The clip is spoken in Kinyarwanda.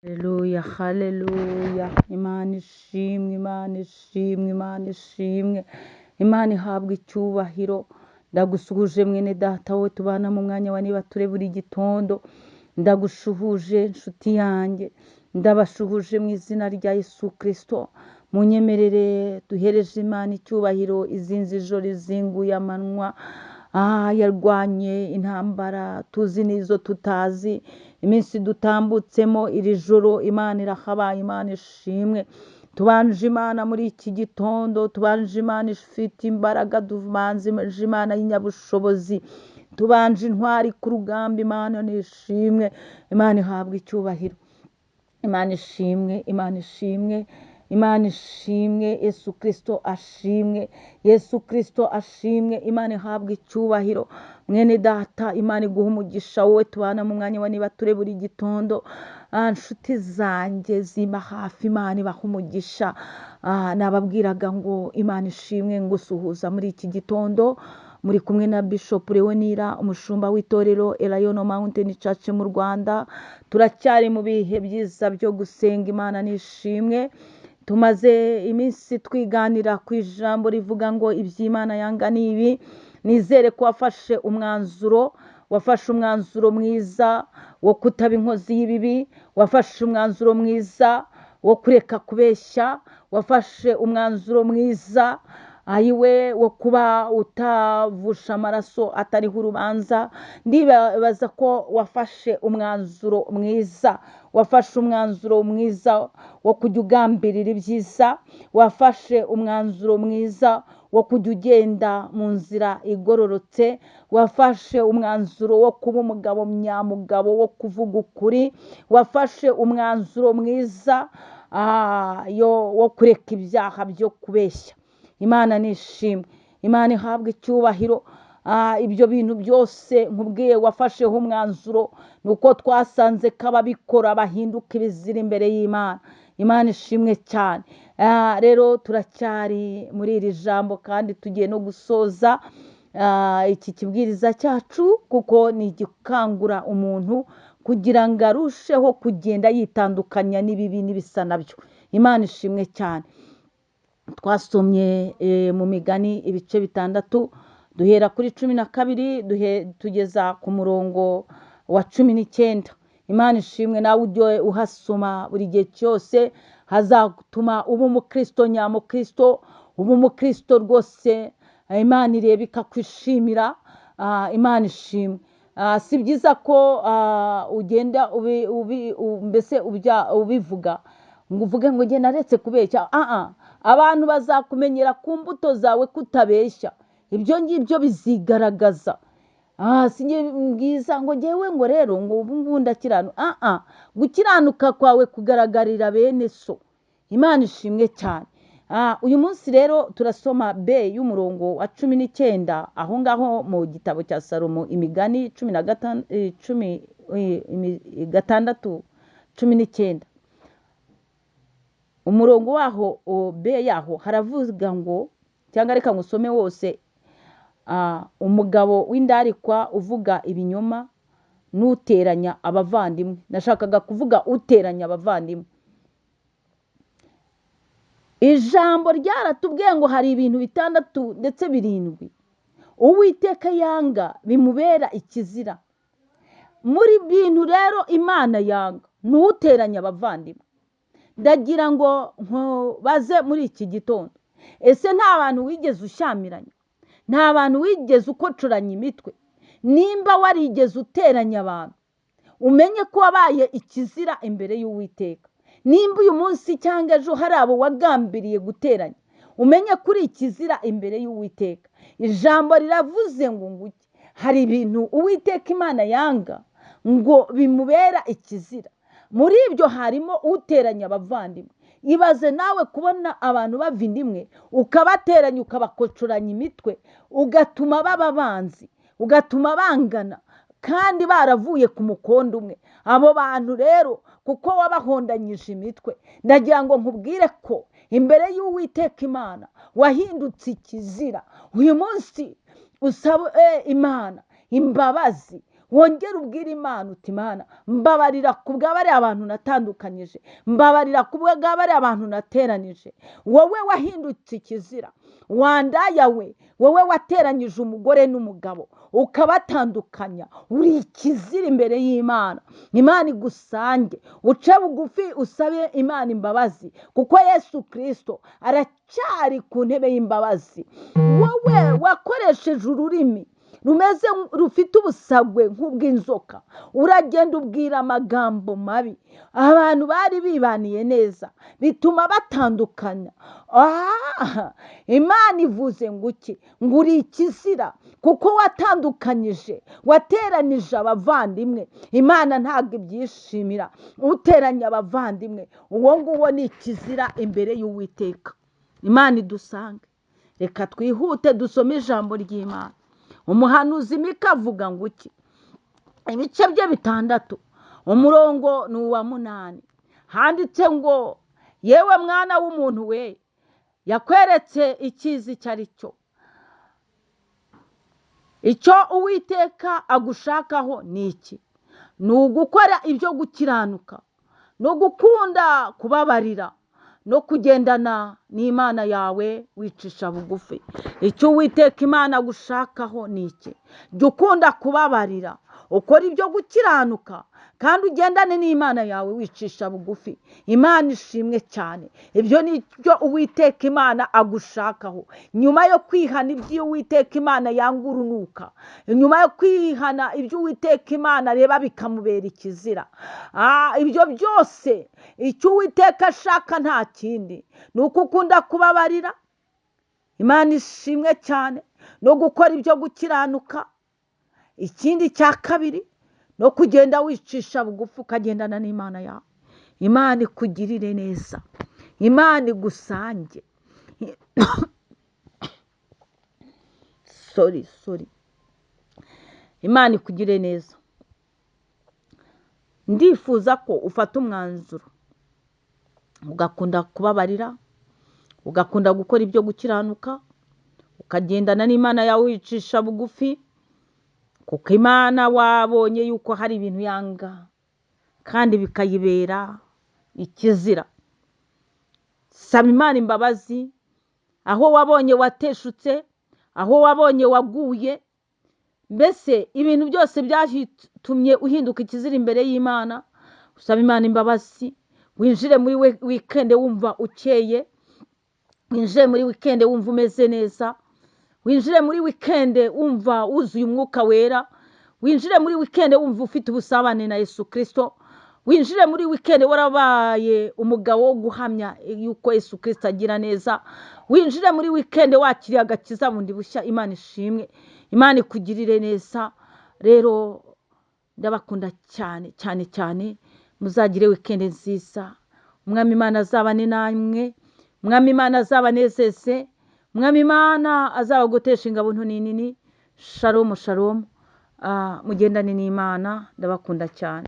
Haleluya, haleluya. Imana ishimwe, Imana ishimwe, Imana ishimwe. Imana ihabwa icyubahiro. Ndagusuhuje mwene data wowe tubana mu mwanya wa niba ture buri gitondo. Ndagushuhuje nshuti yanjye. Ndabashuhuje mu izina rya Yesu Kristo. Munyemerere duhereje Imana icyubahiro, izinze ijoro izinguye amanywa. Yarwanye intambara tuzi n'izo tutazi, iminsi dutambutsemo iri joro Imana irahabaye, Imana ishimwe. Tubanje Imana muri iki gitondo, tubanje Imana ifite imbaraga, tubanje Imana y'inyabushobozi, tubanje intwari ku rugamba. Imana nishimwe, Imana ihabwa icyubahiro. Imana ishimwe, Imana ishimwe, Imana ishimwe. Yesu Kristo ashimwe, Yesu Kristo ashimwe. Imana ihabwa icyubahiro. Mwene data, Imana iguha umugisha wowe tubana mu mwanya wa niba ture buri gitondo. Nshuti zanjye zimba hafi, Imana ibaha umugisha. Nababwiraga ngo Imana ishimwe, ngusuhuza muri iki gitondo. Muri kumwe na Bishop Leonira, umushumba w'itorero Elayono Mountain Church mu Rwanda. Turacyari mu bihe byiza byo gusenga, Imana nishimwe. Tumaze iminsi twiganira ku ijambo rivuga ngo iby'Imana yanga ni ibi. Nizere ko wafashe umwanzuro, wafashe umwanzuro mwiza wo kutaba inkozi y'ibibi, wafashe umwanzuro mwiza wo kureka kubeshya, wafashe umwanzuro mwiza ayiwe wo kuba utavusha amaraso atariho urubanza. Ndibaza ko wafashe umwanzuro mwiza, wafashe umwanzuro mwiza wo kujya ugambirira ibyiza, wafashe umwanzuro mwiza wo kujya ugenda mu nzira igororotse, wafashe umwanzuro wo kuba umugabo nyamugabo wo kuvuga ukuri, wafashe umwanzuro mwiza wo kureka ibyaha byo kubeshya. Imana nishimwe, Imana ihabwa icyubahiro. Ibyo bintu byose nkubwiye wafasheho umwanzuro, nuko twasanze ko ababikora bahinduka ibizira imbere y'Imana. Imana ishimwe cyane. Rero turacyari muri iri jambo kandi tugiye no gusoza iki kibwiriza cyacu, kuko ni igikangura umuntu kugira ngo arusheho kugenda yitandukanya n'ibibi n'ibisa nabyo. Imana ishimwe cyane. Twasomye mu migani ibice 6, duhera kuri 12 tugeza ku murongo wa 19. Imana ishimwe, nawe ujye uhasoma buri gihe cyose, hazatuma uba umukristo nyamukristo, uba umukristo rwose Imana ireba ikakwishimira. Imana ishimwe. Si byiza ko ugenda mbese ubivuga ngo uvuge ngo njye naretse kubeshya. Abantu bazakumenyera ku mbuto zawe kutabeshya, ibyo ngibyo bizigaragaza. Si bwiza ngo njyewe ngo rero ngo ubu ngubu ndakiranuka. Gukiranuka kwawe kugaragarira bene so. Imana ishimwe cyane. Uyu munsi rero turasoma B y'umurongo wa 19 aho ngaho mu gitabo cya Salomo, imigani 16 19. Umurongo waho B yaho haravuga ngo, cyangwa reka ngusome wose. Umugabo w'indarikwa uvuga ibinyoma n'uteranya abavandimwe. Nashakaga kuvuga uteranya abavandimwe. Ijambo ryaratubwiye ngo hari ibintu 6 ndetse 7 Uwiteka yanga bimubera ikizira. Muri bintu rero Imana yanga n'uteranya abavandimwe. Ndagira ngo baze muri iki gitondo, ese nta bantu wigeze ushyamiranya? Nta bantu wigeze ukocoranya imitwe? Nimba warigeze uteranya abantu, umenye ko wabaye ikizira imbere y'Uwiteka. Nimba uyu munsi cyangwa ejo hari abo wagambiriye guteranya, umenye kuri ikizira imbere y'Uwiteka. Ijambo riravuze ngo nguke, hari ibintu Uwiteka Imana yanga ngo bimubera ikizira. Muri ibyo harimo uteranya abavandimwe. Ibaze nawe kubona abantu bava indimwe, ukabateranya, ukabakocoranya imitwe, ugatuma baba banzi, ugatuma bangana kandi baravuye ku mukondo umwe. Abo bantu rero kuko wabahondanyije imitwe, ndagira ngo nkubwire ko imbere y'Uwiteka Imana wahindutse ikizira. Uyu munsi usabe Imana imbabazi, Wongere ubwire Imana uti Imana mbabarira ku bw'abariya abantu natandukanyije, mbabarira ku bw'abariya abantu nateranije. Wowe wahindutse ikizira, wandaya we, wowe wateranyije umugore n'umugabo ukabatandukanya, uri ikizira imbere y'Imana. Imana igusange, uce bugufi usabe Imana imbabazi, kuko Yesu Kristo aracyari ku ntebe y'imbabazi. Wowe wakoresheje ururimi rumeze rufite ubusagwe nk'ubw'inzoka, uragenda ubwira amagambo mabi abantu bari bibaniye neza, bituma batandukanya. Imana ivuze ngo iki? Ngo uri ikizira kuko watandukanyije, wateranije abavandimwe. Imana ntabwo ibyishimira uteranya abavandimwe, uwo nguwo ni ikizira imbere y'Uwiteka. Imana idusange. Reka twihute dusome ijambo ry'Imana. Umuhanuzi Mika avuga ngo iki? Ibice bye 6, umurongo ni uwa 8, handitse ngo yewe mwana w'umuntu we, yakweretse icyiza icyo ari cyo, icyo Uwiteka agushakaho ni iki? Ni ugukora ibyo gukiranuka, no gukunda kubabarira, no kugendana n'Imana yawe wicisha bugufi. Icyo Uwiteka Imana agushakaho ni iki? Jya ukunda kubabarira, ukora ibyo gukiranuka, kandi ugendane n'Imana yawe wicisha bugufi. Imana ishimwe cyane. Ibyo ni byo Uwiteka Imana agushakaho. Nyuma yo kwihana ibyo Uwiteka Imana yanga urunuka, nyuma yo kwihana ibyo Uwiteka Imana areba bikamubera ikizira, ibyo byose icyo Uwiteka ashaka nta kindi, ni uko ukunda kubabarira. Imana ishimwe cyane, no gukora ibyo gukiranuka. Ikindi cya kabiri, no kugenda wicisha bugufi ukagendana n'Imana yawe. Imana ikugirire neza, Imana igusange. Sorry. Imana ikugirire neza. Ndifuza ko ufata umwanzuro, ugakunda kubabarira, ugakunda gukora ibyo gukiranuka, ukagendana n'Imana yawe wicisha bugufi, kuko Imana wabonye yuko hari ibintu yanga kandi bikayibera ikizira. Saba Imana imbabazi aho wabonye wateshutse, aho wabonye waguye, mbese ibintu byose byatumye uhinduka ikizira imbere y'Imana. Usaba Imana imbabazi, winjire muri weekend wumva ukeye, winjire muri weekend wumva umeze neza, winjire muri weekend wumva wuzuye umwuka wera, winjire muri weekend wumva ufite ubusabane na Yesu Kristo, winjire muri weekend warabaye umugabo wo guhamya yuko Yesu Kristo agira neza, winjire muri weekend wakiriye agakiza bundi bushya. Imana ishimwe, Imana ikugirire neza. Rero ndabakunda cyane cyane cyane, muzagire weekend nziza. Umwami Imana azabane namwe, Umwami Imana azabanezeze, Umwami Imana azabagotesha ingabo nto n'inini. Shalom shalom. Mugendane n'Imana, ndabakunda cyane.